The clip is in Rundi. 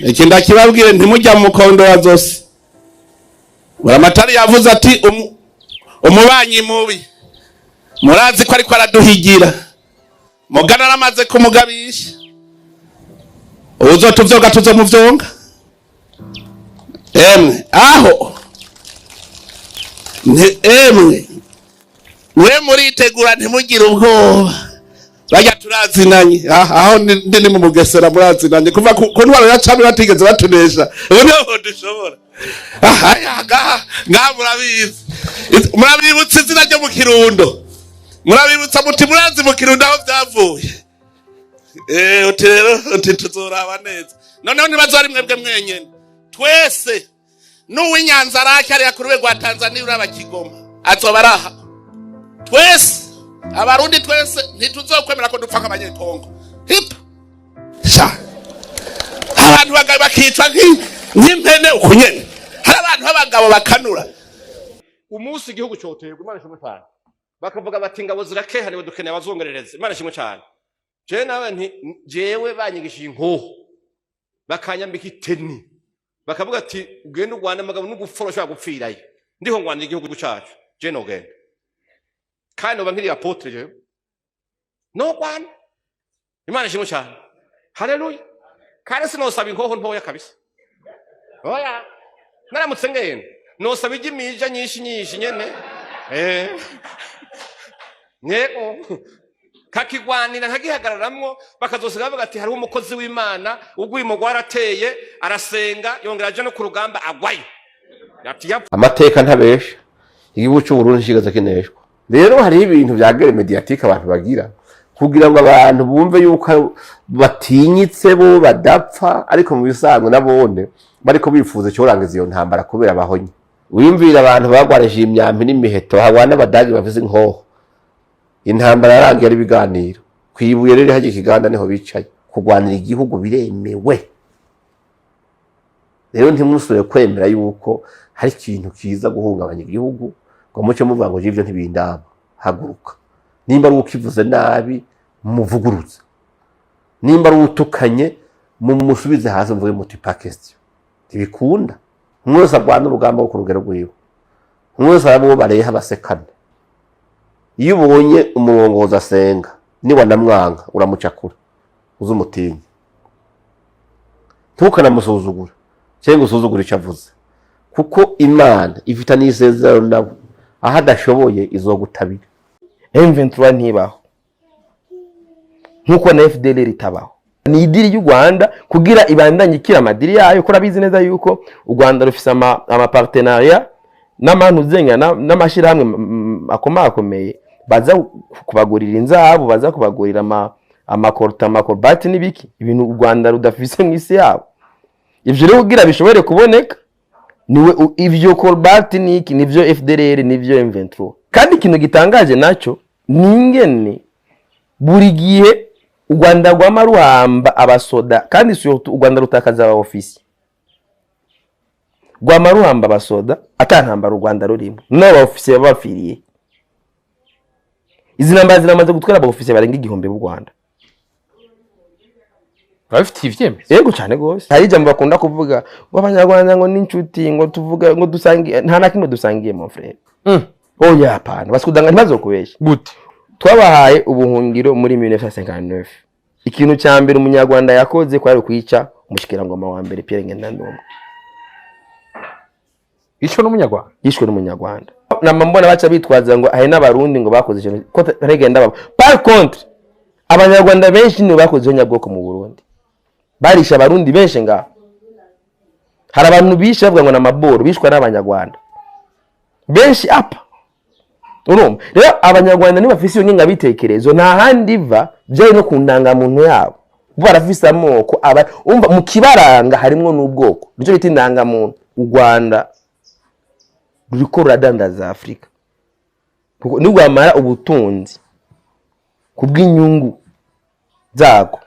Iki ndakibabwire, ntimujya mu mukondo wa zose. Buramatari yavuze ati umubanyi mubi murazi ko ariko araduhigira, mugana aramaze kumugabisha, uzotuvyoga tuzomuvyonga. Emwe aho emwe we muritegura, ntimugire ubwoba, bajya turazinanye. Aho ndi ni mu Mugesera, murazinanye kuva ku ntwaro ya cami, batigeze batunesha, ubu niho dushobora. Aha ngaha ngaha murabizi. Murabibutsa izina ryo mu Kirundo, murabibutsa muti murazi mu Kirundo aho byavuye. Uti rero uti tuzoraba neza. Noneho ntibazo ari mwebwe mwenyene, twese n'uw'Inyanza Rake ariya ku rwego rwa Tanzania, uraba Kigoma, azoba ari aha. Twese Abarundi twese ntituzokwemera ko dupfa nk'Abanyekongo. Hipa sha, abantu bagabo bakicwa nk'impene uku nyene. Hari abantu b'abagabo bakanura. Umunsi igihugu cyoterwa, Imana ishimwe cyane, bakavuga bati ingabo zirakehaniwe, dukeneye abazongerereza, Imana ishimwe cyane. Jewe nawe nti jewe banyigishije inkoho, bakanyambika iteni, bakavuga ati ugende urwane amagabo n'ugupfa urashobora gupfirayo, ndiho ngwanira igihugu cacu, jewe nogenda kandi noba nkiri apôtre, jewe nogwana. Imana ishimwe cyane, haleluya. Kandi sinosaba inkoho ntoya kabisa, oya. Naramutse ngenda nosaba ijya nyinshi nyinshi nyene, yego, kakigwanira nkagihagararamwo, bakazosiga bavuga ati hariho umukozi w'Imana ugwimo rwarateye, arasenga, yongera aja no ku rugamba, agwayo. Ati amateka ntabesha, igihugu c'Uburundi kigaza kineshwa. Rero hariho ibintu vya guerre médiatique abantu bagira kugira ngo abantu bumve yuko batinyitse, bo badapfa, ariko mu bisanzwe nabone bariko bifuza icyorangiza iyo ntambara kubera bahonye. Wiyumvira abantu bagwarishije imyampi n'imiheto, hagwana n'Abadagi bafise inkoho, intambara yarangiye ari ibiganiro. Kwibuye rero hajya ikiganda, niho bicaye. Kurwanira igihugu biremewe. Rero ntimusubire kwemera yuko hari ikintu kiza guhungabanya igihugu ngo muce muvuga ngo ivyo ntibindaba. Haguruka, nimba ari ukivuze nabi muvuguruze, nimba ari utukanye mumusubize hasi, muvuge muti pas question, ntibikunda. Umwe wese arwana urugamba ku rugero rwiwe, umwe wese araba uwo bareha basekana. Iyo ubonye umurongozi asenga, niwanamwanga uramucakura, uze umutinye, ntukanamusuzugure cyangwa usuzugure icyo avuze, kuko Imana ifitanye isezerano nawe, aho adashoboye izogutabira. M23 ntibaho nkuko na FDLR itabaho. Ni idiri y'u Rwanda kugira ibandanye ikira amadiri yayo, ko urabizi neza yuko u Rwanda rufise ama partenariat n'amantu zenga n'amashirahamwe akomakomeye, baza kubagurira inzahabu, baza kubagurira ama coltan, ama cobalt n'ibiki, ibintu u Rwanda rudafise mu isi yabo. Ivyo rero kugira bishobore kuboneka niwe ivyo cobalt niki, nivyo FDLR, nivyo M23. Kandi ikintu gitangaje naco ni ingene buri gihe u Rwanda rwama ruhamba abasoda, kandi surtout u Rwanda rutakaza aba officiers. Rwama ruhamba abasoda ata ntambara u Rwanda rurimo, n'abo ba officiers baba bapfiriye. Izi ntambara ziramaze gutwara aba officiers barenga 1000 b'u Rwanda. Babifitiye ivyemezo? Yego, cyane gose. Hari ijambo bakunda kuvuga ngo Abanyarwanda ngo n'inshuti, ngo tuvuga ngo dusangiye, nta na kimwe dusangiye, mon frère. Oya, hapana, basikudanga, ntibazokubeshya. Gute? Twabahaye ubuhungiro muri 1959. Ikintu cya mbere Umunyarwanda yakoze kwari ukwica umushikirangoma wa mbere, Pierre Ngendandumwe. Yishwe n'Umunyarwanda? Yishwe n'Umunyarwanda. Nama mbona baca bitwaza ngo hari n'Abarundi ngo bakoze ikintu ko regenda baba. Par contre, Abanyarwanda benshi nibo bakoze iyo nyabwoko mu Burundi, barishe Abarundi benshi ngaho. Hari abantu bishe bavuga ngo ni amaboro, bishwe n'Abanyarwanda benshi apa. Urumva rero, Abanyarwanda ntibafise iyo ngengabitekerezo, nta handi iva, byari no ku ndangamuntu yabo. Bo barafise amoko, aba umva mu kibaranga harimwo n'ubwoko, nicyo bita indangamuntu. U Rwanda ruriko ruradandaza Afurika, kuko nirwamara ubutunzi kubw'inyungu zarwo.